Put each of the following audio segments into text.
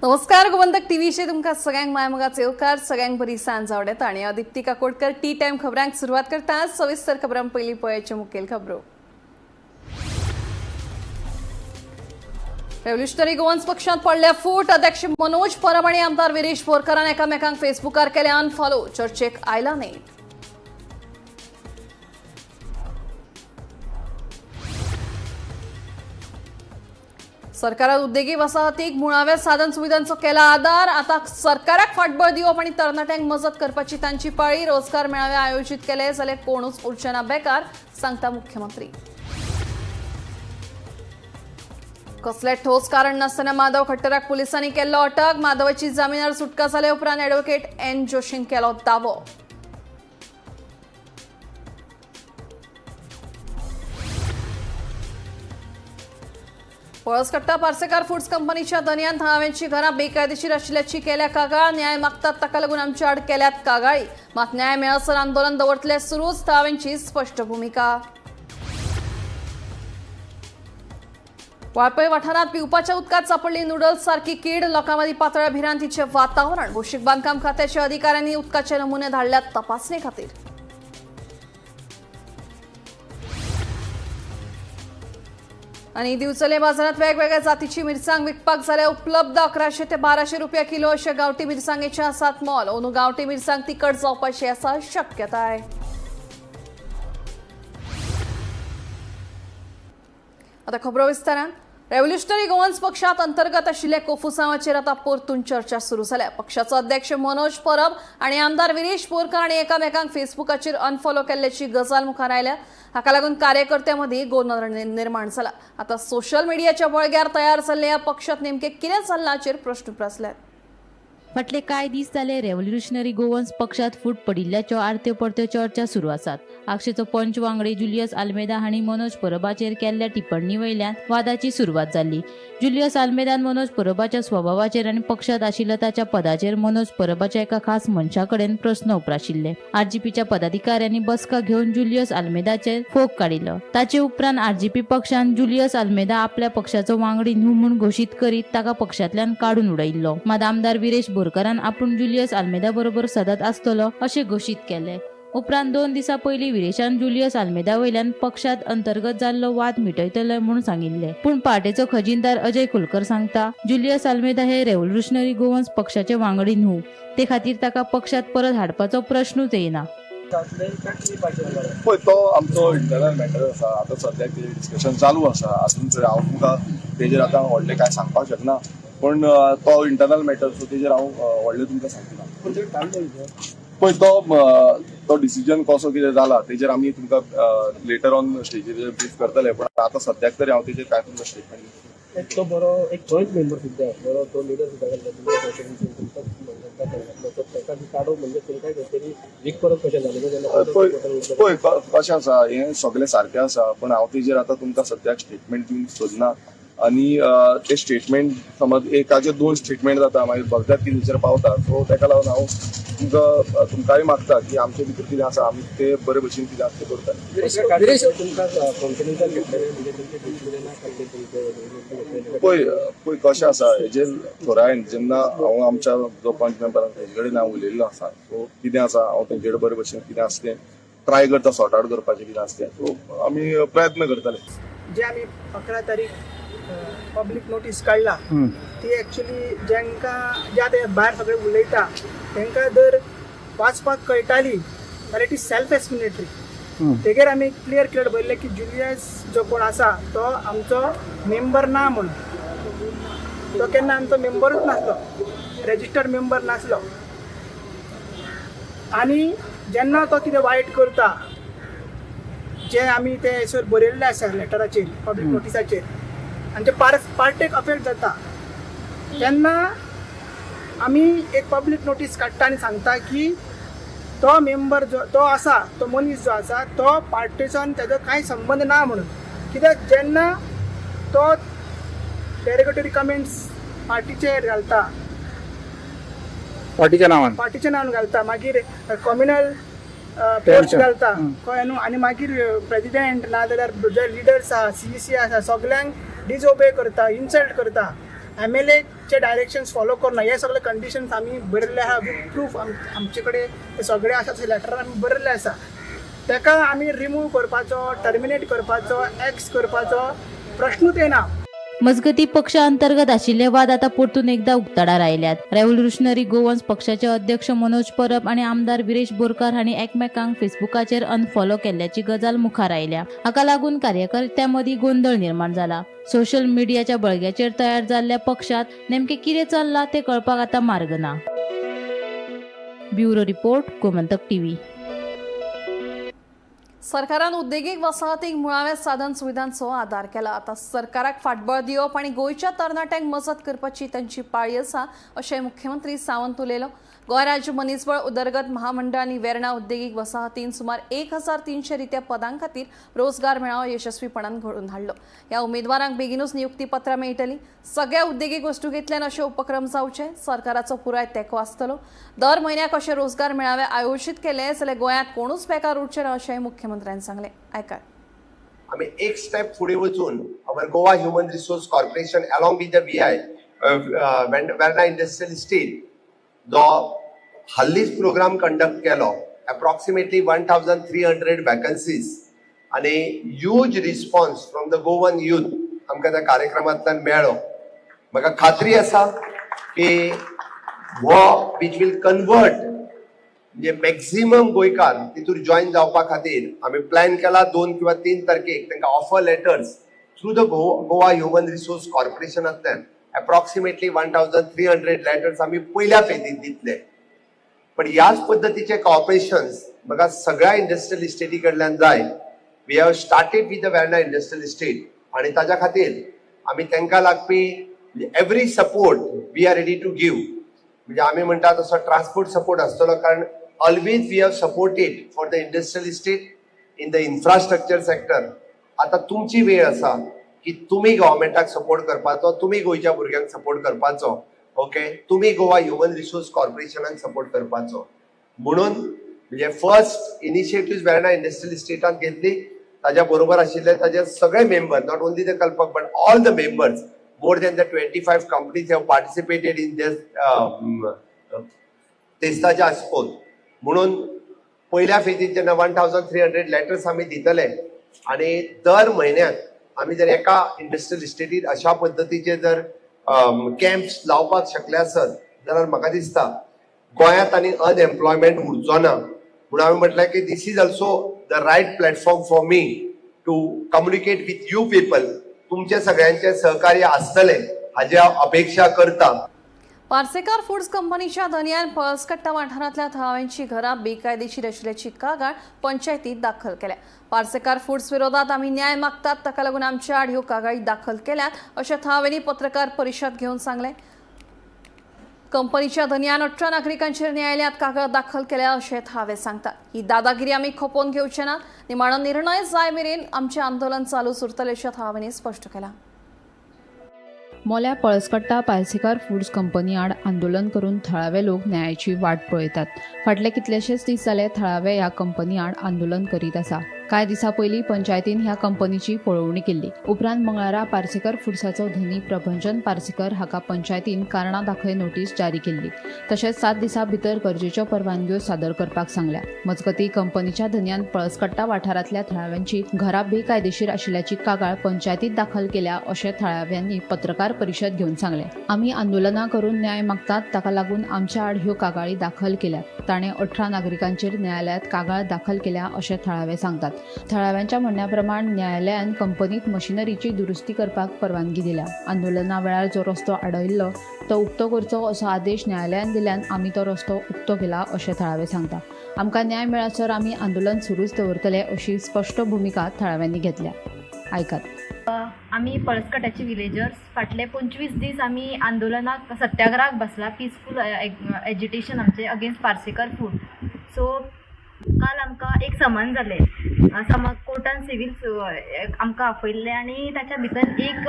नमस्कार, गोमंतक टीव्हीचे तुमकां सगळ्यांक मायमोगाचो येवकार. सगळ्यांक बरी सांज आवडेता आनी हांव दिप्ती काकोडकर टी टायम खबरांक सुरवात करता. सविस्तर खबरां पयलीं पळयाच्यो मुखेल खबरो. रेव्होल्युशनरी गोवन्स पक्षांत पडल्या फूट. अध्यक्ष मनोज परब आनी आमदार विरेश बोरकारान एकामेकांक फेसबुकार केले अनफॉलो. चर्चेक आयला न्ही. सरकारान उद्देगीक वसाहतीक मुळाव्या साधन सुविधांचो केला आदार. आता सरकाराक फाटबळ दिवप आनी तरणाट्यांक मजत करपाची तांची पाळी. रोजगार मेळावे आयोजीत केले जाल्यार कोणूच उरचे ना बेकार, सांगता मुख्यमंत्री. कसले ठोस कारण नासतना माधव खट्टराक पुलिसांनी केल्लो अटक. माधवाची जामिनार सुटका जाल्या उपरांत ॲडव्होकेट एन जोशीन केलो दावो. पळसकट्टा पार्सेकार फूड्स कंपनीच्या दनयान थळाव्यांची घरां बेकायदेशीर आशिल्ल्याची केल्या कागाळ. न्याय मागतात ताका लागून आमच्या आड केल्यात कागाळी. मात न्याय मेळसर आंदोलन दवरतले सुरूच, थळाव्यांची स्पश्ट भूमिका. वाळपय वाठारांत पिवपाच्या उदकात सापडली नूडल्स सारकी कीड. लोकांमदीं पातळ्या भिरांतीचें वातावरण. भौशीक बांदकाम खात्याच्या अधिकाऱ्यांनी उदकाचे नमुने धाडल्यात तपासणे खातीर. आणि दिवचले बाजारात वेगवेगळ्या जातीची मिरसांग विकपाक जाल्या उपलब्ध. 1100 ते 1200 रुपया किलो अशे गावठी मिरसांगेचे आसात मोल. अंदू गावठी मिरसांग तिखट जावपाची आसा शक्यताय. आता खबरो विस्तारान. रेव्होल्युशनरी गोवन्स पक्षात अंतर्गत आशिल्ल्या कोफुसांवाचेर आता परतून चर्चा सुरू जाल्या. पक्षाचो अध्यक्ष मनोज परब आणि आमदार विरेश बोरकार हांणी एकामेकांक फेसबुकाचेर अनफॉलो केल्ल्याची गजाल मुखार आयल्या. हाका लागून कार्यकर्त्यां मदीं गोंदळ निर्माण जाला. आता सोशल मिडियाच्या बळग्यार तयार जाल्ल्या ह्या पक्षात नेमके कितें चल्लां हाचेर प्रश्न उप्रासल्यात. फाटले कांय दीस जाले रेव्होल्युशनरी गोवन्स पक्षात फूट पडिल्ल्याच्यो आरत्यो परत्यो चर्चा सुरू आसात. आगशेचो पंच वांगडी जुलियस आल्मेदा हांणी मनोज परबाचेर केल्ल्या टिप्पणी वयल्यान वादाची सुरवात जाल्ली. जुलियस आल्मेदान मनोज परबाच्या स्वभावाचेर आनी पक्षात आशिल्ल्या ताच्या पदाचेर मनोज परबाच्या एका खास मनशा कडेन प्रस्न उप्राशिल्ले. आरजीपीच्या पदाधिकाऱ्यांनी बसका घेवन जुलियस आल्मेदाचेर फोग काडिल्लो. ताचे उपरांत आरजीपी पक्षान जुलियस आल्मेदा आपल्या पक्षाचो वांगडी न्हू म्हूण घोशीत करीत ताका पक्षांतल्यान काडून उडयिल्लो. मात आमदार विरेश बोरकारान आपूण जुलियस आल्मेदा बरोबर सदांच आसतलो अशें घोशीत केलें. उपरांत 2 दिसां पयलीं विरेशान जुलियस आल्मेदा वयल्यान पक्षात अंतर्गत जाल्लो वाद मिटयतले म्हूण सांगिल्लें. पूण पार्टेचो खजिनदार अजय कुलकर सांगता, जुलियस आल्मेदा हे रेव्होल्युशनरी गोवन्स पक्षाचे वांगडी न्हू, ते खातीर ताका पक्षात परत हाडपाचो प्रश्नूच येना. पळय, तो आमचो इंटरनल मॅटर आसा. आतां सद्याक तेजेर डिस्कशन चालू आसा. आजून तरी हांव तुमकां तेजेर आतां व्हडलें कांय सांगपाक शकना, पूण तो इंटरनल मॅटर, सो तेजेर हांव व्हडलें तुमकां सांगना. पळय, तो डिसिजन कसो कितें जाला तेजेर आमी तुमकां लेटर ऑन स्टेजीर ब्रीफ करतले, पण आतां सद्याक तरी हांव तेजेर कांय तुमकां स्टेटमेंट एक तो बरो एक थंयच मेंबर सुद्दां बरो तो लिडर सुद्दां तुमकां ताका काडूं म्हणजे तुमकां खंय तरी वीक परत कशें जालें? पळय पळय, कशें आसा, हें सगळें सारकें आसा, पण हांव तेजेर आतां तुमकां सद्याक स्टेटमेंट दिवंक सोदना. आनी ते स्टेटमेंट समज एकाचे 2 स्टेटमेंट जाता, मागीर भगतात कितेंचेर पावता. सो तेका लागून हांव तुमकांय मागता की आमचे भितर कितें आसा आमी ते बरे भशेन कितें आसा तें करता. तुमकां कॉन्फिडन्सान घेतलें म्हणजे तुमचे डिसिजन तुमचे पळय पळय, कशें आसा, हेजेर थोरायन जेन्ना हांव आमच्या जो पंच मेंबर आसा तेजे कडेन हांव उलयल्लो आसा. सो कितें आसा, हांव तेंचे कडेन बरे भशेन कितें आसा तें ट्राय करता सॉर्ट आवट करपाचें कितें आसा तें. सो आमी प्रयत्न करतले. जे आमी 11 तारीख पब्लीक नोटीस काडला ती एक्चुली जेंकां जे आतां भायर सगळे उलयता तांकां जर वाचपाक कळटाली जाल्यार it is self explanatory. तेगेर आमी क्लियर क्लियर बरयल्लें की जुलियस जो कोण आसा तो आमचो मेंबर ना म्हणून. तो केन्ना आमचो मेंबरूच नासलो, रेजिस्टर्ड मेंबर नासलो. आनी जेन्ना तो कितें वायट करता, जे आमी ते हेसर बरयल्लें आसा लेटराचेर, पब्लीक नोटिसाचेर, आनी ते पार्टेक अफेक्ट जाता तेन्ना आमी एक पब्लीक नोटीस काडटा आनी सांगता की तो मेंबर जो तो आसा, तो मनीस जो आसा तो पार्टेचो आनी तेजो कांय संबंद ना म्हणून. कित्याक जेन्ना तो डेरोगेटरी कमेंट्स पार्टीचेर घालता, पार्टीच्या नावान, पार्टीच्या नांवान घालता, मागीर कम्युनल पोस्ट घालता, कळ्ळें न्हू, आनी मागीर प्रेजिडेंट ना जाल्यार जे लिडर्स आसा, सीईसी आसा, सगल्यांक डिजओबे करता, इन्सल्ट करता. MLAचे डायरेक्शन्स फॉलो करना. हे सगळे कंडिशन्स आमी बरयल्ले आहा विथ प्रूफ. आमचे कडेन हे सगळे आसा, लेटर आमी बरयल्ले आसा. ताका आमी रिमूव करपाचो, टर्मिनेट करपाचो, एक्स करपाचो प्रश्नूच येना. मजगती, पक्षा अंतर्गत आशिल्ले वाद आता परतून एकदा उक्ताडार आयल्यात. रेव्होल्युशनरी गोवन्स पक्षाचे अध्यक्ष मनोज परब आणि आमदार विरेश बोरकार हांणी एकमेकांक फेसबुकाचेर अनफॉलो केल्ल्याची गजाल मुखार आयल्या. हाका लागून कार्यकर्त्यां मदीं गोंदळ निर्माण जाला. सोशल मिडियाच्या बळग्याचेर तयार जाल्ल्या पक्षात नेमकें कितें चल्लां तें कळपाक आतां मार्ग ना. Bureau report, Gomantak TV. सरकारान उद्देगीक वसाहतींक मुळाव्या साधन सुविधांचो आदार केला. आतां सरकाराक फाटबळ दिवप आनी गोंयच्या तरणाट्यांक मजत करपाची तांची पाळी आसा, अशें मुख्यमंत्री सावंत उलयलो. गोंय राज्य मनीसबळ उदरगत महामंडळ आनी वेर्णा उद्देगीक वसाहतीन सुमार 1300 रित्या पदां खातीर रोजगार मेळावो यशस्वीपणान घडोवन हाडलो. ह्या उमेदवारांक बेगीनूच नियुक्तीपत्रां मेळटलीं. सगळ्या उद्देगीक वस्तुकेंतल्यान अशे उपक्रम जावचे. सरकाराचो पुराय तेंको आसतलो. दर म्हयन्याक अशे रोजगार मेळावे आयोजीत केले जाल्यार गोंयांत कोणूच बेकार उरचे ना, अशेंय मुख्यमंत्र्यान सांगलें. आयकात. आमी एक स्टेप फुडें वचून our Goa Human Resource Corporation along with the VI Verna Industrial Estate जो हाल्लीच प्रोग्राम कंडक्ट केलो, approximately 1300 vacancies आनी huge response from the Goan youth आमकां त्या कार्यक्रमांतल्यान मेळ्ळो. म्हाका खात्री आसा की हो which will convert, म्हणजे मॅक्झिमम गोंयकार तितूर जॉईन जावपा खातीर आमी प्लॅन केला. 2 किंवा 3 तारखेक तांकां offer letters through the Goa Human Resource कॉर्पोरेशनांतल्यान approximately 1300 letters आमी पयल्या फेजीत दितले. पण ह्याच पद्दतीचे कॉपरेशन्स म्हाका सगळ्या इंडस्ट्रियल इस्टेटी कडल्यान जाय. We have started with the Verna Industrial Estate आनी ताज्या खातीर आमी तांकां लागपी every support we are ready to give. म्हणजे आमी म्हणटा तसो ट्रान्सपोर्ट सपोर्ट आसतलो, कारण always we have supported for the industrial estate in the infrastructure sector. आतां तुमची वेळ आसा की तुमी गव्हर्मेंटाक सपोर्ट करपाचो, तुमी गोंयच्या भुरग्यांक सपोर्ट करपाचो, ओके, तुमी गोवा ह्युमन रिसोर्स कॉर्पोरेशनाक सपोर्ट करपाचो. म्हणून म्हणजे फर्स्ट इनिशिएटीव वेर्णा इंडस्ट्रियल इस्टेटान घेतली. ताज्या बरोबर आशिल्ले ताजे सगळे member, not only the Kalpak but all the members, more than the 25 companies have participated in this तेस्ताच्या आसपोन. म्हणून पयल्या फेजीत जेन्ना 1300 letters आमी दितले आनी दर म्हयन्याक आमी जर एका इंडस्ट्रियल इस्टेटीत अशा पद्दतीचे जर कॅम्प्स लावपाक शकले आसत जाल्यार म्हाका दिसता गोंयांत आनी अनएम्प्लॉयमेंट उरचो ना. म्हणून हांवें म्हटलें की this is also the right platform for me to communicate with you people. तुमचे सगळ्यांचे सहकार्य आसतलें हाजी हांव अपेक्षा करता. पार्सेकार फूड्स कंपनीच्या धनयान पळसकट्टा वाठारांतल्या थळाव्यांची घरां बेकायदेशीर आशिल्ल्याची कागाळ पंचायतीत दाखल केल्या. पार्सेकार फूड्स विरोधात आमी न्याय मागतात, ताका लागून आमच्या आड ह्यो कागाळी दाखल केल्यात, अशें थळाव्यांनी पत्रकार परिशद घेवन सांगलें. कंपनीच्या धनयान 18 नागरिकांचेर न्यायालयात कागाळ दाखल केल्या, अशें थळावे सांगतात. ही दादागिरी आमी खपोवन घेवचे ना. निमाणो निर्णय जाय मेरेन आमचें आंदोलन चालूच उरतलें, अशें थळाव्यांनी स्पश्ट केलां. मोल्या पळसकट्टा पार्सेकार फूड्स कंपनी आड आंदोलन करून थळावे लोक न्यायाची वाट पळयतात. फाटले कितलेशेच दीस जाले थळावे ह्या कंपनी आड आंदोलन करीत आसा. कांय दिसां पयलीं पंचायतीन ह्या कंपनीची पळोवणी केल्ली. उपरांत मंगळारा पार्सेकर फुड्साचो धनी प्रभंजन पार्सेकर हाका पंचायतीन कारणां दाखय नोटीस जारी केल्ली. तशेंच 7 दिसां भितर गरजेच्यो परवानग्यो सादर करपाक सांगल्या. मजगतीं, कंपनीच्या धनयान पळसकट्टा वाठारांतल्या थळाव्यांची घरां बेकायदेशीर आशिल्ल्याची कागाळ पंचायतीत दाखल केल्या, अशें थळाव्यांनी पत्रकार परिशद घेवन सांगलें. आमी आंदोलनां करून न्याय मागतात, ताका लागून आमच्या आड ह्यो कागाळी दाखल केल्यात. ताणें 18 नागरिकांचेर न्यायालयांत कागाळ दाखल केल्या, अशें थळावे सांगतात. थळाव्यांच्या म्हणण्या प्रमाण न्यायालयान कंपनीत मशिनरीची दुरुस्ती करपाक परवानगी दिल्या. आंदोलना वेळार जो रस्तो आडयल्लो तो उक्तो करचो असो आदेश न्यायालयान दिल्यान आमी तो रस्तो उक्तो केला, अशें थळावे सांगता. आमकां न्याय मेळसर आमी आंदोलन सुरूच दवरतले, अशी स्पश्ट भुमिका थळाव्यांनी घेतल्या. आयकात. आमी पळसकट्याचे विलेजर्स. फाटले 25 दीस आमी आंदोलनाक, सत्याग्रहाक बसला. पिसफूल एजिटेशन आमचें अगेन्स्ट पार्सेकर फूड. सो काल आमकां एक समन जालें. समन कोर्टान सिवील आमकां आपयल्लें आनी ताच्या भितर एक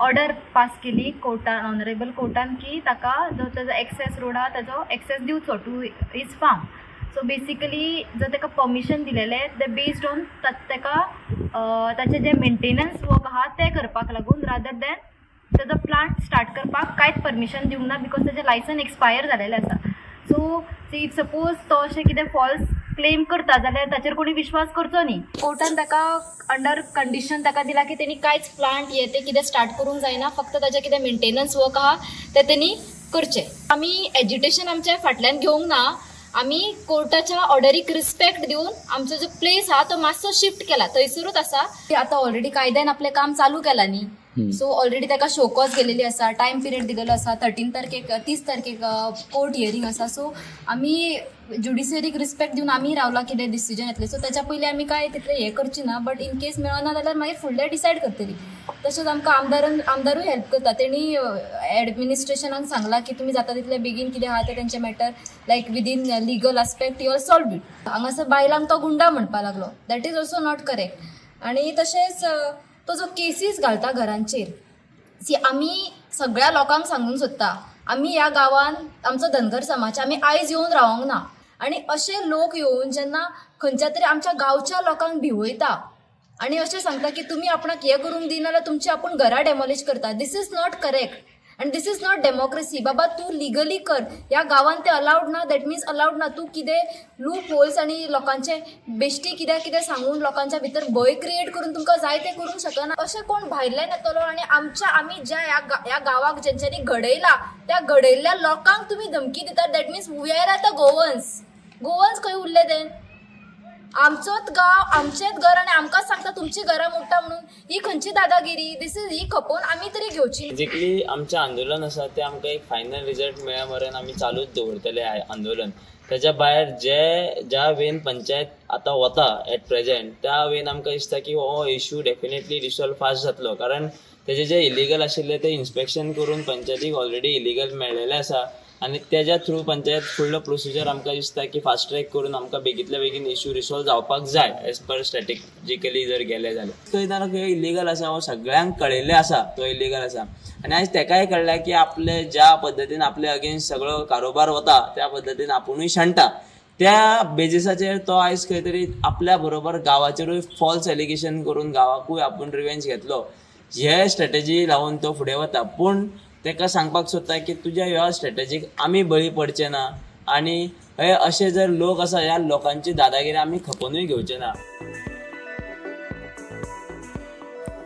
ऑर्डर पास केली कोर्टान, ऑनरेबल कोर्टान, की ताका जो ताजो एक्सेस रोड आहा ताजो एक्सेस दिवचो to his farm. So basically जर ताका परमिशन दिलेलें तें बेस्ड ऑन ताका ताचें जें मेंटेनन्स वर्क आहा तें करपाक लागून, रादर दॅन तेजो प्लांट स्टार्ट करपाक कांयच परमिशन दिवंक ना, because तेजें लायसन एक्सपायर जालेलें आसा. सो if suppose तो अशें कितें फॉल्स क्लेम करता जाल्यार ताचेर कोणी विश्वास करचो न्ही. कोर्टान ताका अंडर कंडिशन ताका दिला की तेणी कांयच प्लांट हे ते कितें स्टार्ट करूंक जायना, फक्त ताजें कितें मेंटेनन्स वर्क आहा तें तेणी करचें. आमी एजिटेशन आमच्या फाटल्यान घेवंक ना. आमी कोर्टाच्या ऑर्डरीक रिस्पेक्ट दिवन आमचो जो प्लेस आहा तो मातसो शिफ्ट केला, थंयसरूच आसा. आतां ऑलरेडी कायद्यान आपलें काम चालू केलां न्ही, सो ऑलरेडी ताका शोकॉज गेलेली आसा, टायम पिरियड दिलेलो आसा. 13 तारखेक, 30 तारखेक कोर्ट हियरींग आसा. सो आमी ज्युडिशियरीक रिस्पेक्ट दिवन आमी रावला कितें डिसिजन येतलें. सो ताच्या पयलीं आमी कांय तितलें हें करची ना, बट इन केस मेळना जाल्यार मागीर फुडलें डिसायड करतली. तशेंच आमकां आमदारान आमदारूय हेल्प करता. तेणी एडमिनिस्ट्रेशनाक सांगलां की तुमी जाता तितले बेगीन कितें आहा तें तेंचें matter like within legal aspect you'll solve it. हांगासर बायलांक तो गुंडा म्हणपा लागलो, that is also not correct. आनी तशेंच तो जो केसीस घालता घरांचेर, सी, आमी सगळ्या लोकांक सांगूंक सोदता, आमी ह्या गांवान आमचो धनगर समाज, आमी आयज येवन रावोंक ना. आनी अशे लोक येवन जेन्ना खंयच्या तरी आमच्या गांवच्या लोकांक भिवयता आनी अशें सांगता की तुमी आपणाक हें करूंक दिना जाल्यार तुमची आपूण घरां डेमोलिश करता, this is not correct आनी this is not democracy. बाबा, तूं लिगली कर. ह्या गांवान ते अलावड ना, that means allowed ना. तूं कितें लूप होल्स आनी लोकांचे बेश्टी कित्याक कितें सांगून लोकांच्या भितर भंय क्रिएट करून तुमकां जाय तें करूंक शकना. अशें कोण भायल्यान येतलो आनी आमच्या आमी ज्या ह्या गांवाक जेंच्यांनी घडयला त्या घडयल्ल्या लोकांक तुमी धमकी दितात, that means we are the Goans. Goans खंय उरले ते? आमचोच गांव, आमचेच घर आनी आमकांच सांगता तुमची घरां मोडटा म्हणून. ही खंयची दादागिरी? This is ही खपोवन आमी तरी घेवची. बेजिकली आमचें आंदोलन आसा तें आमकां एक फायनल रिजल्ट मेळ्या मेरेन आमी चालूच दवरतले आंदोलन. तेच्या भायर जे ज्या वेन पंचायत आतां वता एट प्रेजेंट, त्या वेन आमकां दिसता की हो इशू डेफिनेटली रिसॉल्व फास्ट जातलो, कारण तेजे जे इलिगल आशिल्ले ते इन्स्पेक्शन करून पंचायतीक ऑलरेडी इलिगल मेळ्ळेले आसा आनी तेज्या थ्रू पंचायत फुडलो प्रोसिजर आमकां दिसता की फास्ट ट्रॅक करून आमकां बेगींतल्या बेगीन इशू रिसॉल्व जावपाक जाय. एज पर स्ट्रॅटेजिकली जर गेले जाल्यार खंय ना खंय इलिगल आसा हो सगळ्यांक कळिल्लें आसा, तो इलिगल आसा. आनी आयज तेकाय कळ्ळें की आपले ज्या पद्दतीन आपले अगेन्स्ट सगळो कारोबार वता त्या पद्दतीन आपुणूय शेणटा. त्या बेजिसाचेर तो आयज खंय तरी आपल्या बरोबर गांवाचेरूय फॉल्स एलिगेशन करून गांवाकूय आपूण रिवेंज घेतलो हे स्ट्रॅटेजी लावन तो फुडें वता. पूण तेका सांगपाक सोदता की तुज्या ह्या स्ट्रॅटेजीक आमी बळी पडचे ना आनी हे अशे जर लोक आसा, ह्या लोकांची दादागिरी आमी खपोवनूय घेवचे ना.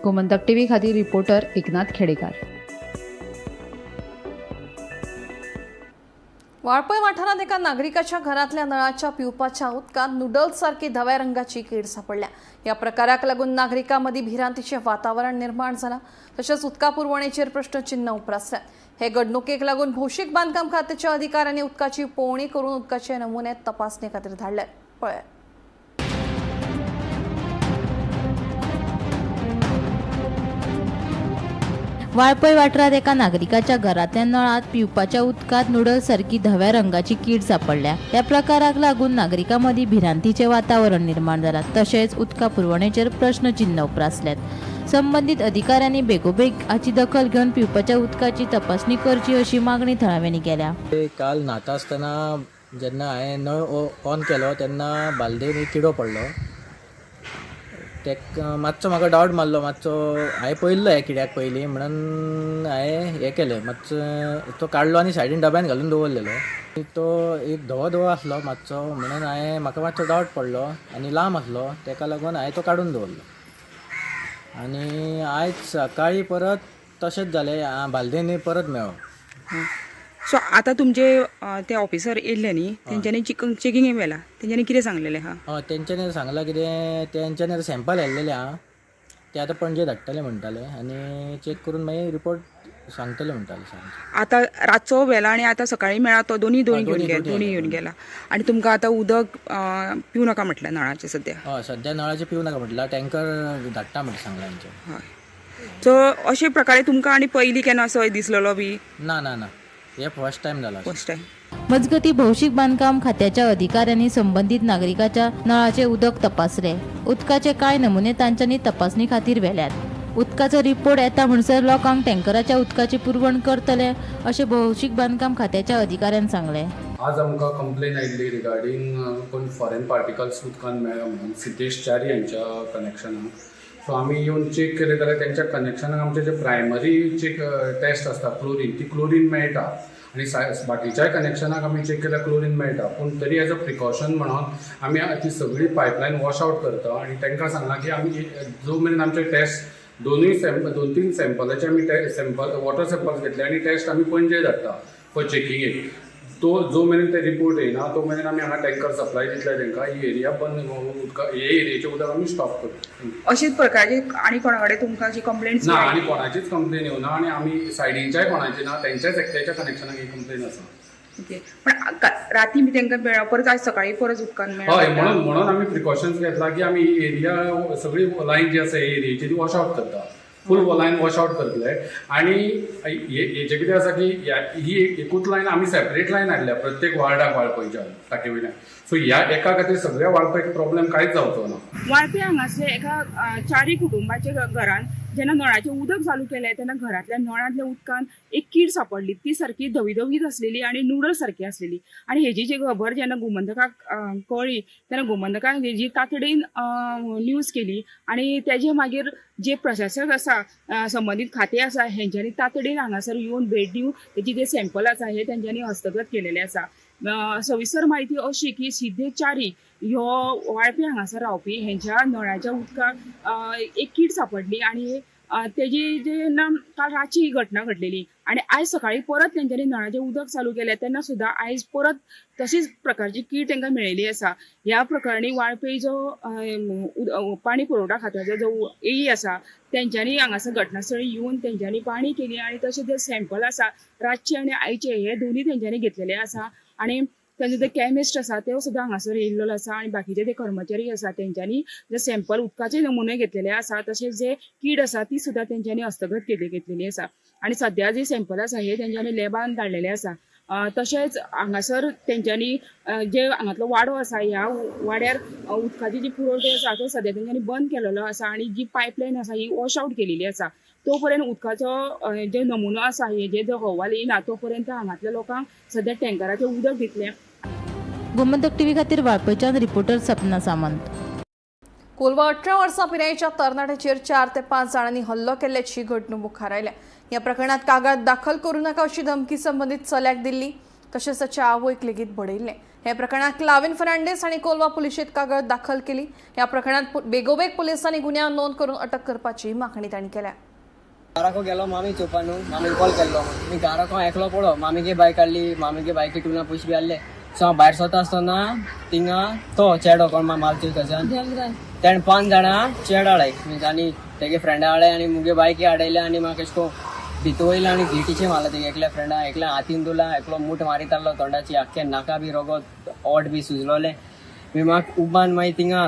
गोमंतक टीव्ही खातीर रिपोर्टर एकनाथ खेडेकार. वाळपय वाठारांत एका नागरिकाच्या घरांतल्या नळाच्या पिवपाच्या उदकांत नुडल्स सारकी धव्या रंगाची कीड सापडल्या. या प्रकाराक लागून नागरिकां मदीं भिरांतीचें वातावरण निर्माण जालां. तशेंच उदका पुरवणेचेर प्रश्नचिन्ह उप्रासल्यात. हे घडणुकेक लागून भौशीक बांदकाम खात्याच्या अधिकाऱ्यांनी उदकाची पळोवणी करून उदकाचे नमुने तपासणे खातीर धाडल्यात. पळयात. वाळपय वाठारांत एका नागरिकाच्या घरांतल्या नळांत पिवपाच्या उदकांत नुडल्स सारकी धव्या रंगाची कीड सापडल्या. ह्या प्रकाराक लागून नागरिकां मदीं भिरांतीचें वातावरण निर्माण जालां, तशेंच उदका पुरवणेचेर प्रश्नचिन्ह उप्रासल्यात. संबंदीत अधिकाऱ्यांनी बेगोबेग हाची दखल घेवन पिवपाच्या उदकाची तपासणी करची अशी मागणी थळाव्यांनी केल्या. काल न्हाता आसतना जेन्ना हांवें नळ ऑन केलो तेन्ना बालदेन एक किडो पडलो. तेका मातसो म्हाका डावट मारलो मातसो. हांवें पळयल्लो ह्या किड्याक पयलीं म्हणून हांवें हें केलें, मातसो तो काडलो आनी सायडीन डब्यान घालून दवरलेलो. तो एक धवो धवो आसलो मातसो, म्हणून हांवें म्हाका मातसो डावट पडलो आनी लांब आसलो, तेका लागून हांवें तो काडून दवरलो. आनी आयज सकाळीं परत तशेंच जालें, बालदेन परत मेळ्ळो. सो आतां तुमचे ते ऑफिसर येयल्ले न्ही, तेंच्यांनी चेकिंग व्हेला, तेंच्यांनी कितें सांगलेलें आहा? हय, तेंच्यांनी सांगलां कितें, तेंच्यांनी आतां सॅम्पल हाडलेले आहा, ते आतां पणजे धाडटले म्हणटाले आनी चॅक करून मागीर रिपोर्ट सांगतले म्हणटाले सांजचे. आतां रातचो व्हेला आनी आतां सकाळीं मेळ्ळा तो दोनी दोनी घेवन गेला? दोनी घेवन गेला. आनी तुमकां आतां उदक पिवं नाका म्हटलें नळाचें सद्या? हय, सद्या नळाचें पिवं नाका म्हटलां, टँकर धाडटा म्हण सांगलां तेंच्यांनी. हय, सो अशे प्रकारे तुमकां आनी पयलीं केन्ना असो दिसलेलो बी? ना ना ना, हे फर्स्ट टायम जाला. First time. मजगतीं, भौशीक बांदकाम खात्याच्या अधिकाऱ्यांनी संबंदीत नागरिकाच्या नळाचे उदक तपासले. उदकाचे कांय नमुने तांच्यांनी तपासणी खातीर व्हेल्यात. उदकाचो रिपोर्ट येता म्हणसर लोकांक टँकराच्या उदकाची पुरवण करतले अशें भौशीक बांदकाम खात्याच्या अधिकाऱ्यान सांगलें. आज आमकां कंप्लेन आयिल्ली रिगार्डींग कोण फॉरेन पार्टिकल्स उदकान मेळ्ळा म्हणून सिद्धेश च्यारी हांच्या कनेक्शनाक. सो आमी येवन चॅक केलें जाल्यार तेंच्या कनेक्शनाक आमचे जे प्रायमरी चेक टेस्ट आसता क्लोरीन, ती क्लोरीन मेळटा आनी बाकीच्याय कनेक्शनाक आमी चॅक केल्यार क्लोरीन मेळटा. पूण तरी एज अ प्रिकॉशन म्हणून आमी ती सगळी पायपलायन वॉश आवट करता आनी तांकां सांगलां की आमी जो मेरेन आमचे टेस्ट दोनूय दोन तीन सॅम्पलाचे आमी सॅम्पल वॉटर सॅम्पल्स घेतले आनी टेस्ट आमी पणजे धाडटा फॉर चॅकिंगेक. तो जो मेरेन ते रिपोर्ट येयना तो मेरेन आमी हांगा टँकर सप्लाय दितले तांकां. ही एरिया बंद, उदका हे एरियेचें उदक आमी स्टॉप करता. अशेच प्रकारचे आनी कोणा कडेन तुमकां अशी कंप्लेंट्स? ना, आनी कोणाचीच कंप्लेन येवना आनी आमी सायडीनच्याय कोणाची ना, तेंच्याच एकट्याच्या कनेक्शनाक ही कंप्लेन आसा. ओके, पण राती बी तांकां मेळ्ळो, परत आयज सकाळी परत उदकान मेळ्ळो. हय, म्हणून म्हणून आमी प्रिकॉशन्स घेतला की आमी ही एरिया सगळी लायन जी आसा हे एरियेची ती वॉश आवट करता, फूल लायन वॉश आवट करतले. आनी हेजें कितें आसा की ही एकूच लायन आमी सेपरेट लायन हाडल्या प्रत्येक वार्डाक वाळपयच्या टाके वयल्यान. सो ह्या एका खातीर सगळ्या वाळपयक प्रॉब्लेम कांयच जावचो ना. वाळपय हांगासर एका चारी कुटुंबाच्या घरान जेन्ना नळाचें उदक चालू केलें तेन्ना घरांतल्या नळांतल्या उदकान एक कीड सापडली. ती सारकी धवी धवीच आसलेली आनी नुडल्स सारकी आसलेली. आनी हेजी जी खबर जेन्ना गोमंतकाक कळ्ळी तेन्ना गोमंतकान हेजी तातडीन न्यूज केली आनी तेजे मागीर जे प्रशासक आसा, संबंदीत खातें आसा, हेंच्यांनी तातडीन हांगासर येवन भेट दिवन तेजी जे सॅम्पल आसा हे तेंच्यांनी हस्तगत केलेले आसा. सविस्तर म्हायती अशी की सिद्धेश च्यारी ह्यो वाळपी हांगासर रावपी, हेंच्या नळाच्या उदकाक एक कीड सापडली आनी तेजी जेन्ना काल रातची ही घटना घडलेली आनी आयज सकाळी परत तेंच्यांनी नळाचें उदक चालू केलें तेन्ना सुद्दां आयज परत तशीच प्रकारची कीड तांकां मेळिल्ली आसा. ह्या प्रकरणी वाळपय जो पाणी पुरवठा खात्याचो जो एई आसा तेंच्यांनी हांगासर घटनास्थळी येवन तेंच्यांनी पाणी केली आनी तशें जे सॅम्पल आसा रातचे आनी आयचे हे दोनूय तेंच्यांनी घेतलेले आसा आनी तांचे जे केमिस्ट आसा ते सुद्दां हांगासर येयल्लो आसा आनी बाकीचे जे कर्मचारी आसा तेंच्यांनी जे सॅम्पल उदकाचे नमुने घेतलेले आसा तशेंच जे कीड आसा ती सुद्दां तेंच्यांनी हस्तगत घेतलेली आसा आनी सद्या जे सॅम्पल आसा हे तेंच्यांनी लॅबान धाडलेले आसा. तशेंच हांगासर तेंच्यांनी जे हांगातलो वाडो आसा ह्या वाड्यार उदकाची जी पुरवण आसा तो सद्या तेंच्यांनी बंद केलेलो आसा आनी जी पायपलायन आसा ही वॉश आवट केलेली आसा. तो पर्यंत उदकाचो जे नमुनो आसा हेजे जो अहवाल येयना तो पर्यंत हांगातल्या लोकांक सद्या टँकराचें उदक दितले. गोमंतक टीव्ही खातीर वाळपयच्यान रिपोर्टर सपना सामंत. कोलवा 18 वर्सां पिरायेच्या तरणाट्याचेर 4 ते 5 जाणांनी हल्लो केल्ल्याची घडणूक मुखार आयल्या. ह्या प्रकरणात कागाळ दाखल करूं नाका अशी धमकी संबंदीत चल्याक दिल्ली, तशेंच ताच्या आवयक लेगीत बडयल्लें. ह्या प्रकरणात क्लाविन फर्नांडीस हांणी कोलवा पुलिशेंत कागाळ दाखल केली. ह्या प्रकरणात बेगोबेग पुलिसांनी गुन्यांव नोंद करून अटक करपाची मागणी तांणी केल्या. घराको गेलो मामी चोवपा न्हू, मामीन कॉल केल्लो. मी घराको एकलो पडो, मामीगे बायक काडली, मामीगे बायकी टुना पयशे बी आहले. सो हांव भायर सरता आसतना थिंगा तो चेडो कोण मालचो थंयच्यान तेणें 5 जाणां चेडो लायक मिन्स आनी तेगे फ्रेंडा हाडले आनी मुगे बायकी हाडयले आनी म्हाका एशे कोन्न भितर वयले आनी गेटीचे मारले तेगे एकल्या फ्रेंडा, एकल्या हातीन धरला, एकलो मूठ मारीत आहलो तोंडाची, आख्खे नाका बी रगत ओट बी सुजलोले. मागीर म्हाका उबान मागीर थिंगा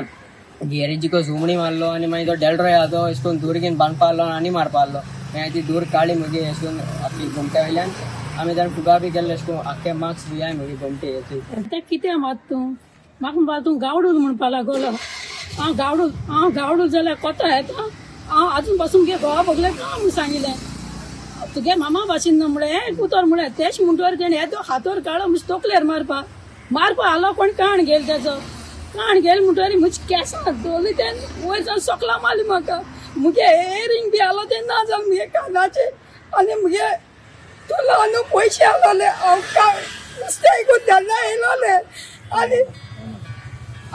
गॅरेजीको सुमणी मारलो आनी मागीर तो डेल्ड्रो येता तो एशे कोन्न दूर घेवन बांदपा आहलो आनी मारपा आहलो. मागीर ती दूर काडली मुगे एशे कोन्न आपली गोमट्या वयल्यान आमी ताणें फुगा बी केल्ले एशे कोन्न आख्खे मार्क्स बी I मुगे गोमटे. तें कितें मात तूं म्हाका म्हणपा तूं गावडूल म्हणपा लागलो. हांव गावडूल, हांव गावडूल जाल्यार कोता येता. हांव आजून पासून गे घोवा बगले ना म्हूण सांगिल्लें. तुगे मामा भाशेन न्हू म्हळें हें उतर म्हळें तेश म्हणटकीर तेणें येदो हातोर काडलो म्हणजे तकलेर मारपा मारपा आलो कोण काण घेयल तेजो काण घेयल म्हणटकीर म्हजी केंसां धरली तें वयर सावन सोकलां मारली म्हाका. मुगे एयरींग बी आलो तें ना जालें मुगे कानाचें आनी मुगे तुला न्हू पयशे आसलोले हांव नुस्तें आयकून तेन्ना येयलोलें आनी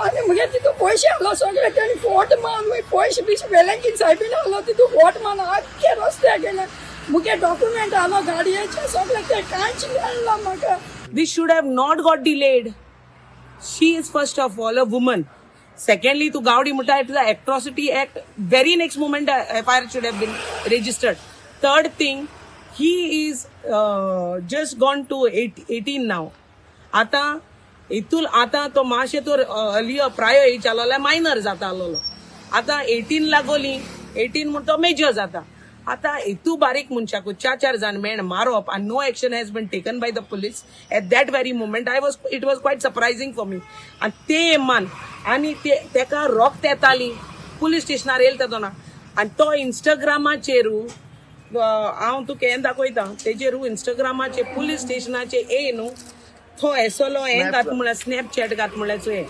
आनी मुगे तितू पयशे आसलो सगळे तेणी फोट मारून पयशे बियशे वेलेंकीन सायबीन आसलो तितू फोट मारून आख्खे रस्त्याक गेले. मुगे डॉक्युमेंट आसलो गाडयेचे सगळे ते कांयच मेळना म्हाका. This should have not got delayed. She is first of all a woman. Secondly, to Gaudi Mutta, it is an atrocity act. Very next moment, FIR should have been registered. Third thing, he is just gone to 18 now. Ata, itul ata to माशे तो earlier prior age आलोले minor जाता आलोलो. आता 18 लागोली, 18 म्हण तो major जाता. आता इतू बारीक मनशाकू 4-4 जाण मेण मारप आनी no action has been taken by the police at that very moment. It was quite surprising for me. आनी ते मान आनी ते तेका रोक्त येताली पुलीस स्टेशनार येयले तेदोना. आनी तो इंस्टाग्रामाचेरू हांव तुका हें दाखयता तेजेरू इंस्टाग्रामाचेर पुलीस स्टेशनाचेर येय न्हू तो एसोलो हें घात म्हळ्यार स्नॅपचॅट घात म्हळ्यार चोय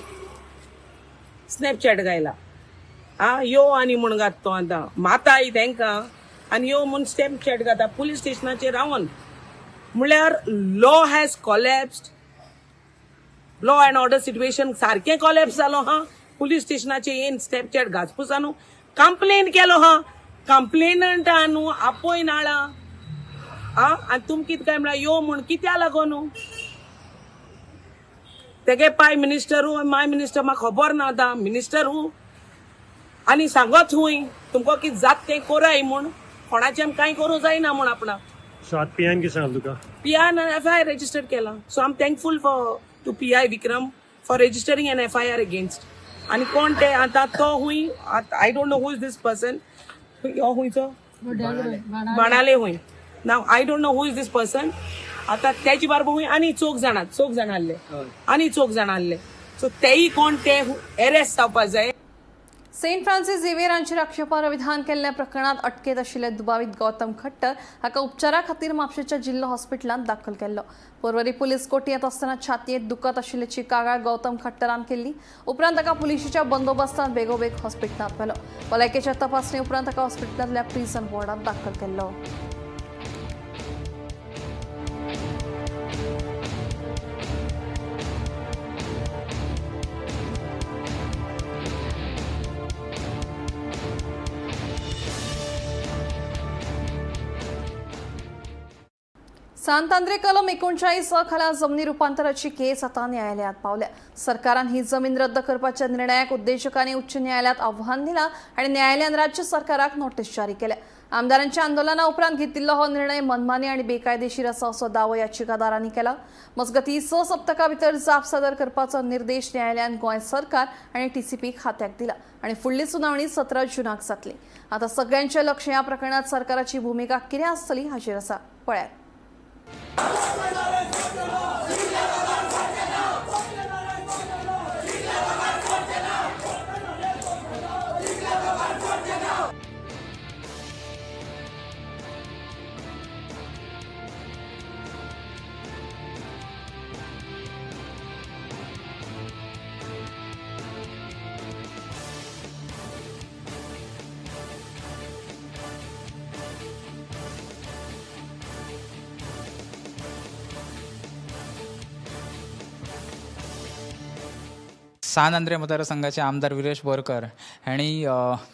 स्नॅपचॅट घायला. आ यो आनी म्हूण घात तो आतां माताय तेंकां आनी यो म्हूण स्टॅम्प चॅट घाता पुलीस स्टेशनाचेर रावन. म्हणल्यार law has collapsed, law and order situation सारकें कॉलॅप्स जालो हा. पुलीस स्टेशनाचेर येवन स्टॅप चॅट घासपुसा न्हू, कंप्लेन केलो हा, कंप्लेनंटा न्हू आपोय नाळा आ आनी तुम कितें काय म्हळ्यार यो म्हूण कित्या लागो न्हू. तेगे पाय मिनिस्टरू माय मिनिस्टर म्हाका खबर ना आतां मिनिस्टरू आनी सांगत हुंय तुमकां कितें जात तें कोराय म्हूण, कोणाचें कांय करूं जायना म्हूण आपणाक. सो आतां पियान कितें सांगलें तुका? पियान एफ I R register केला. So I am thankful for to PI Vikram for registering an FIR against. आनी कोण ते आतां तो हुंय, I don't know who is this person. हो हुंयचो बाणाले हुंय. Now I don't know who is this person. आतां तेजे barber हुंय आनी चोग जाणां आहले, आनी चोग जाणां आहले. सो तेय कोण ते एरेस्ट जावपा जाय. सेंट फ्रान्सिस झेवियर हांचेर आक्षेपार्ह विधान केल्ल्या प्रकरणात अटकेत आशिल्ले दुबावीत गौतम खट्टर हाका उपचारा खातीर म्हापशेंच्या जिल्लो हॉस्पिटलांत दाखल केल्लो. पर्वरी पुलीस कोठयेंत आसतना छातयेंत दुखत आशिल्ल्याची कागाळ गौतम खट्टरान केल्ली. उपरांत ताका पुलिशेच्या बंदोबस्तांत बेगोबेग हॉस्पिटलांत व्हेलो. भलायकेच्या तपासणे उपरांत ताका हॉस्पिटलांतल्या प्रिझन वॉर्डांत दाखल केल्लो. सांत आंद्रे कलम 39 खाला जमनी रुपांतराची केस आता न्यायालयात पावल्या. सरकारान ही जमीन रद्द करपाच्या निर्णयाक उद्देजकांनी उच्च न्यायालयात आव्हान दिला आणि न्यायालयान राज्य सरकाराक नोटीस जारी केल्या. आमदारांच्या आंदोलना उपरांत घेतिल्लो हो निर्णय मनमानी आणि बेकायदेशीर आसा असो दावो याचिकादारांनी केला. मजगती 6 सप्तका भितर जाप सादर करपाचो निर्देश न्यायालयान गोंय सरकार आणि टीसीपी खात्याक दिला आणि फुडली सुनावणी 17 जूनाक जातली. आता सगळ्यांचे लक्ष ह्या प्रकरणात सरकाराची भूमिका कितें आसतली हाचेर आसा. पळयात. सांत आंद्रे मतदारसंघाचे आमदार विरेश बोरकर हांणी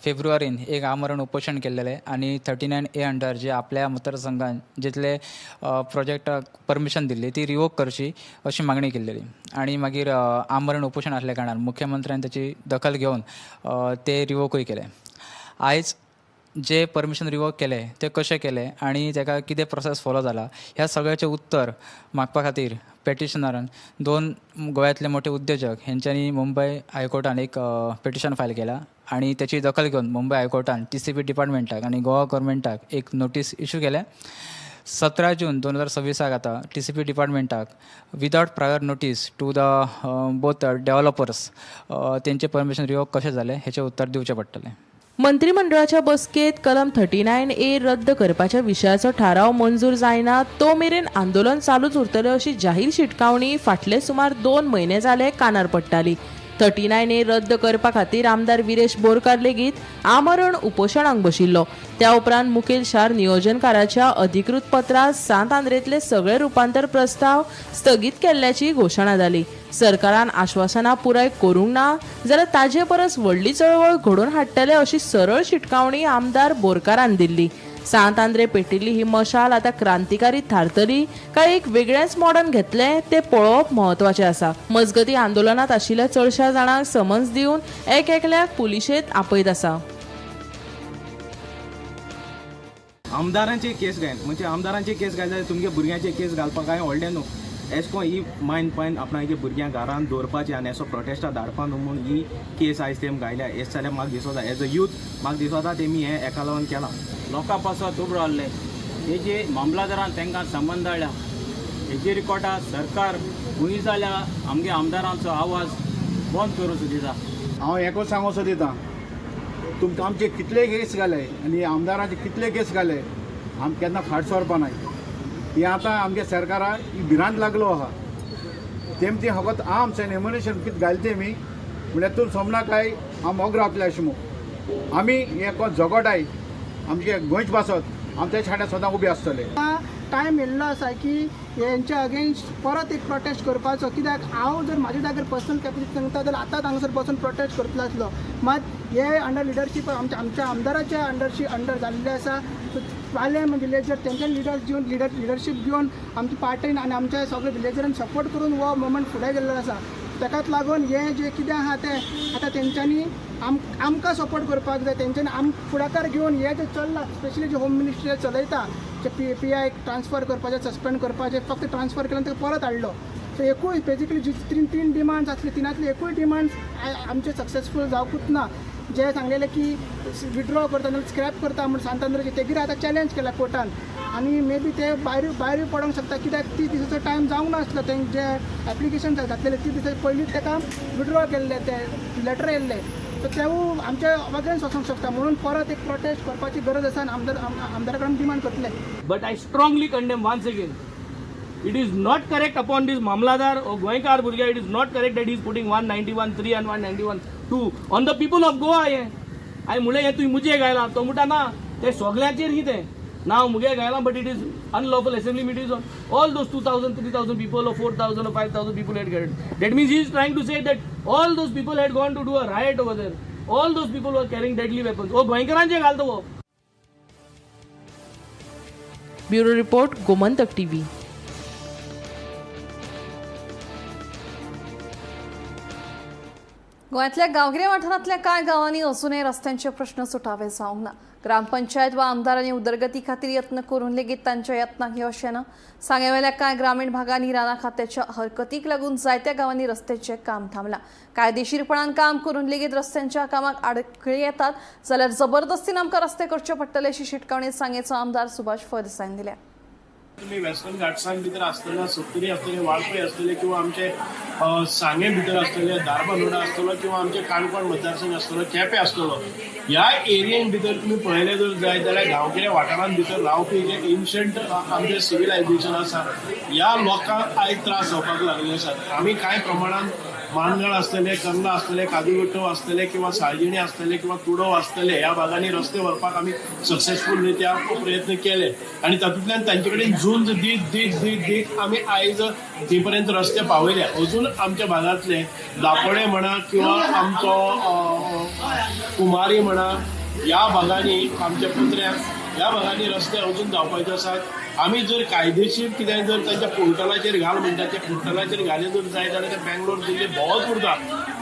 फेब्रुवारीन एक आमरण उपोशण केल्लेलें आनी 39A under जे आपल्या मतदारसंघान जितले प्रोजेक्टाक परमिशन दिल्ली ती रिवोक करची अशी मागणी केल्लेली आनी मागीर आमरण उपोशण आसल्या कारणान मुख्यमंत्र्यान ताची दखल घेवन ते रिवोकूय केले. आयज जे परमिशन रिवोक केलें तें कशें केलें आनी ताका कितें प्रोसेस फॉलो जाला ह्या सगळ्याचें उत्तर मागपा खातीर पेटिशनरान 2 गोव्यांतले मोठे उद्योजक हेंच्यांनी मुंबय हायकोर्टान एक पेटिशन फायल केलां आनी ताची दखल घेवन मुंबय हायकोर्टान टीसीपी डिपार्टमेंटाक आनी गोवा गव्हर्मेंटाक एक नोटीस इशू केल्या. 17 जून 2026 आतां टीसीपी डिपार्टमेंटाक without prior notice to the both developers तेंचें परमिशन रिवोक कशें जालें हेचें उत्तर दिवचें पडटलें. मंत्रिमंडळाच्या बसकेत कलम 39A रद्द करपाच्या विशयाचो थाराव मंजूर जायना तो मेरेन आंदोलन चालूच उरतलें अशी जाहीर शिटकावणी फाटले सुमार 2 म्हयने जाले कानार पडटाली. 39A रद्द करपा खातीर आमदार विरेश बोरकार लेगीत आमरण उपोशणाक बशिल्लो. त्या उपरांत मुखेल शार नियोजनकाराच्या अधिकृत पत्रांत सांत आंद्रेतले सगळे रुपांतर प्रस्ताव स्थगीत केल्ल्याची घोशणा जाली. सरकारान आश्वासनां पुराय करूंक ना जाल्यार ताजे परस व्हडली चळवळ घडोवन हाडटले अशी सरळ शिटकावणी आमदार बोरकारान दिल्ली. सांत आंद्रे पेटिल्ली ही मशाल आतां क्रांतिकारी थारतली काय एक वेगळेंच मॉडर्न घेतलें तें पळोवप म्हत्वाचें आसा. मजगती आंदोलनात आशिल्ल्या चडश्या जाणांक समन्स दिवन एक एकल्याक पुलिशेंत आपयत आसा. आमदारांचे केस घायन म्हणजे आमदारांचे केस घायले जाल्यार तुमगे भुरग्यांचे केस घालपाक कांय व्हडलें न्हू. एशें कोन्न ही मायन पायन आपणागे भुरग्यांक घरान दवरपाचें आनी असो प्रोटेस्टा धाडपा न्हू म्हूण ही केस आयज तेम घायल्या. एशें जाल्यार म्हाका दिसोता एज अ यूथ म्हाका दिसोता तेमी हें एका लागून केलां. लोकां पासत उबो रावल्ले हेजे मामलादारान तांकां संबंद धाडल्या हेजेर कोटा सरकार खूंय जाल्यार आमगे आमदारांचो आवाज बंद करूं सोदिता. हांव एकूच सांगूं सोदिता, तुमकां आमचे कितले केस घाले आनी आमदारांचे कितले केस घाले, आम केन्ना फाट सरपा नाय. ही आतां आमगे सरकाराक ही भिरांत लागलो आहा. तेम ती फकत आर्म्स एन्ड एम्युनिशन कितें घालते तेमी म्हणल्यार तूं सोमना काय आम ओग रावतले अशें म्हूण. आमी हें झगोटाय आमचे गोंयच पासत आमच्या छाट्या सदां उबे आसतले. टायम येयल्लो आसा की हेंच्या अगेन्स्ट परत एक प्रोटेस्ट करपाचो, कित्याक हांव जर म्हाज्या जाग्यार पर्सनल कॅपॅसिटी सांगता जाल्यार आतांच हांगासर बसून प्रोटेस्ट करतलो आसलो. मात हे अंडर लिडरशीप आमच्या आमच्या आमदाराच्या अंडर जाल्लें आसा. पालेम विलेजर तेंच्या लिडर्स घेवन लिडरशीप घेवन आमची पार्टीन आनी आमच्या सगळे विलेजरान सपोर्ट करून हो मुवमेंट फुडें गेल्लो आसा. ताकाच लागून हें जें कितें आसा तें आतां तेंच्यांनी आमकां सपोर्ट करपाक जाय. तेंच्यांनी फुडाकार घेवन हें जें चल्लां, स्पेशली जे होम मिनिस्ट्री चलयता, जे पी I transfer करपाचें, सस्पेंड करपाचें, फक्त ट्रान्सफर केलें ताका परत हाडलो. सो एकूय बेजिकली जी तीन डिमांड्स आसली, तिनांतली एकूय डिमांड्स आमचे सक्सेसफूल जावकूच ना. जे सांगलेले की विड्रॉ करता नाल्यार स्क्रॅप करता म्हूण सांतांद्राचे, तेगेर आतां चॅलेंज केला कोर्टान आनी मे बी ते भायरूय पडोंक शकता, कित्याक 30 दिसाचो टायम जावंक नासलो. ते जे एप्लिकेशन घातलेले 30 दिसा पयलींच ताका विड्रॉ केल्ले, ते लेटर येयल्ले. सो तेवूय आमच्या अगेन्स्ट वचोंक शकता, म्हणून परत एक प्रोटेस्ट करपाची गरज आसा आनी आमदारा कडेन डिमांड करतले. But I strongly condemn once again. It is not correct upon this Mamlatdar or Goenkar Burga. It is not correct that he is putting 191.3 and 191.2 on the people of Goa. हे हांवें म्हणलें हें तुवें मुजे घायलां, तो म्हणटा ना तें सगल्यांचेर ही तें ना मुगे घायलां, but it is unlawful assembly meeting on all those 2,000 3,000 people or 4,000 or 5,000 people had gathered. That means he is trying to say that all those people had gone to do a riot over there. All those people were carrying deadly weapons. ओ गोंयकारांचे घालतो हो. Bureau report, Gomantak TV. गोंयांतल्या गांवगिऱ्या वाठारांतल्या कांय गांवांनी अजूनय रस्त्यांचे प्रश्न सुटावे जावंक ना. ग्रामपंचायत वा आमदारांनी उदरगती खातीर यत्न करून लेगीत तांच्या यत्नांक यश येना. सांगेवेल्या कांय ग्रामीण भागांनी रानां खात्याच्या हरकतीक लागून जायत्या गांवांनी रस्त्याचें काम थांबलां. कायदेशीरपणान काम करून लेगीत रस्त्यांच्या कामाक आडखळी येतात जाल्यार जबरदस्तीन आमकां रस्ते करचे पडटले अशी शिटकावणी सांगेचो आमदार सुभाष फळदेसायान दिल्या. तुम्ही वेस्टर्न घाटसान भितर आसतना सत्तरी आसतले, वाळपय आसतले किंवा आमचे सांगे भितर आसतले, धारबांदोडा आसतलो किंवा आमचे काणकोण मतदारसंघ आसतलो, केपें आसतलो, ह्या एरियेन भितर तुमी पळयलें जर जायत जाल्यार गांवगिऱ्या वाठारांत भितर रावपी जे एन्शंट आमचे सिविलायझेशन आसा ह्या लोकांक आयज त्रास जावपाक लागले आसात. आमी कांय प्रमाणान मानगळ आसतले, कर्ला आसतले, काजूगोटो आसतले किंवा साळजिणी आसतले किंवा तुडो आसतले ह्या भागांनी रस्ते व्हरपाक आमी सक्सेसफूल रित्या प्रयत्न केले आनी तातूंतल्यान तांचे कडेन झूंज दीत दीत दीत दीत आमी आयज थंयपर्यंत रस्ते पावयले. अजून आमच्या भागांतले दापोडे म्हणा किंवा आमचो कुमारी म्हणा ह्या भागांनी आमच्या पत्र्याक ह्या भागांनी रस्ते अजून जावपाचे आसात. आमी जर कायदेशीर कितें जर तांच्या पोर्टलाचेर घाल म्हणटा त्या पोर्टलाचेर घाले जर जाय जाल्यार ते बेंगलोर दिल्ली भोंवत उरता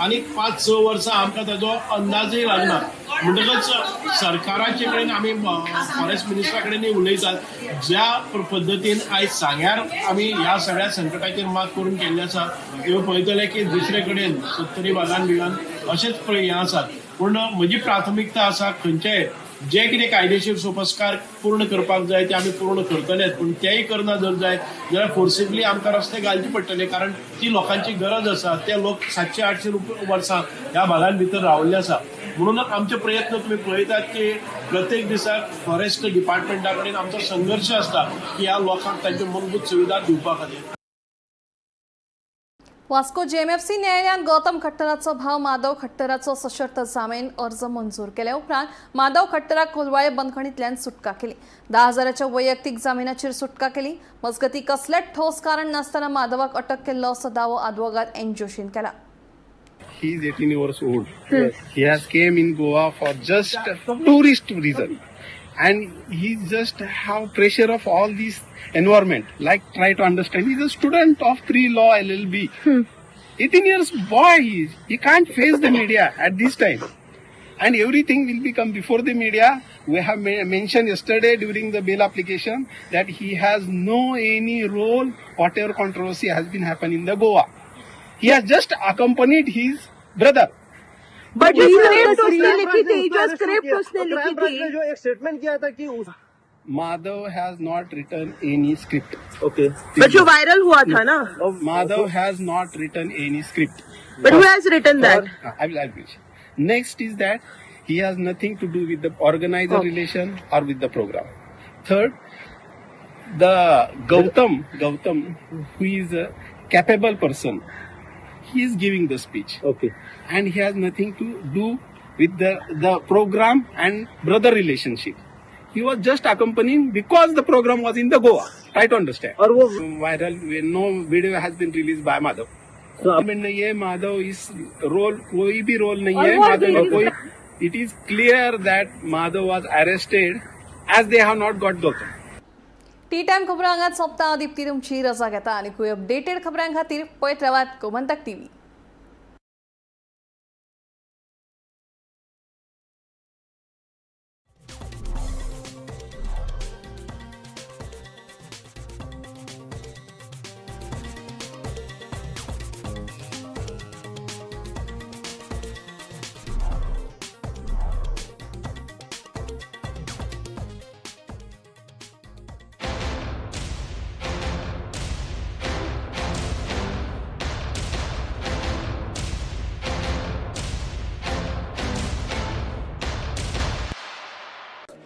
आनी 5-6 वर्सां आमकां ताजो अंदाजूय लागना. म्हणटकच सरकाराचे कडेन आमी फॉरेस्ट मिनिस्टरा कडेनूय उलयतात. ज्या पद्दतीन आयज सांग्यार आमी ह्या सगळ्या संकटाचेर मात करून केल्ले आसा, त्यो पळयतले की दुसरे कडेन सत्तरी भागान बिगान अशेंच हें आसात. पूण म्हजी प्राथमिकता आसा खंयचेय जे कितें कायदेशीर सोपस्कार पूर्ण करपाक जाय ते आमी पूर्ण करतलेच, पूण तेय करना जर जाय जाल्यार फोर्सिबली आमकां रस्ते घालचे पडटले, कारण ती लोकांची गरज आसा. ते लोक 700-800 वर्सां ह्या भागान भितर रावल्ले आसा. म्हणून आमचे प्रयत्न तुमी पळयतात की प्रत्येक दिसाक फॉरेस्ट डिपार्टमेंटा कडेन आमचो संघर्श आसता की ह्या लोकांक तांच्यो मूलभूत सुविधा दिवपा खातीर. वास्को जेएमएफसी न्यायालयान गौतम खट्टराचो भाव माधव खट्टराचो सशर्त जामीन अर्ज मंजूर केल्या उपरांत माधव खट्टराक कोलवाळे बंदखणींतल्यान सुटका केली. 10,000च्या वैयक्तीक जामिनाचेर सुटका केली. मजगती कसलेच ठोस कारण नासतना माधवाक अटक केल्लो असो दावो आदवोगाद एन जोशीन केला. He is 18 years old. Yes. He has came in Goa for just tourist reason, and he just have pressure of all this environment. Like try to understand. He's a student of pre-law LLB. 18 years boy he is. He can't face the media at this time, and everything will become before the media. We have mentioned yesterday during the bail application that he has no any role whatever controversy has been happened in the Goa. He has just accompanied his brother. But जो script उसने लिखी थी, जो script उसने लिखी थी, जो एक statement किया था कि Madhav has not written any script. Okay. But जो वायरल हुआ था ना, Madhav has not written any script. But who has written that? I will mention. Next is that he has nothing to do with the organizer relation or with the program. Third, the Gautam, who is a capable person, he is giving the speech. Okay. And he has nothing to do with the program and brother relationship. He was just accompanying because the program was in the Goa. Try to understand. और वो Viral, no video has been released by Madhav. Government नहीं है माधव, इस role कोई भी role नहीं और है वो माधव का release- कोई. It is clear that Madhav was arrested as they have not got Gautam. Tea time खबरां हांगाच सोंपता. हांव दीप्ती तुमची रजा घेता. आनीकूय अपडेटेड खबरां खातीर पळयत रावात गोमंतक टीव्ही.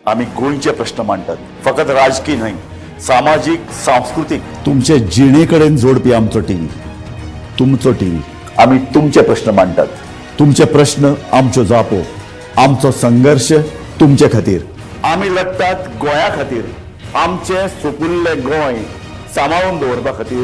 आम्ही गोंयचे प्रश्न मांडटात, फकत राजकी न्हय, सामाजीक, सांस्कृतीक, तुमचे जिणे कडेन जोडपी आमचो टीव्ही, तुमचो टीव्ही. आम्ही तुमचे प्रश्न मांडटात, तुमचे प्रश्न आमच्यो जापो, आमचो संघर्श तुमचे खातीर. आमी लढटात गोंया खातीर, आमचें सुपुल्लें गोंय सांबाळून दवरपा खातीर.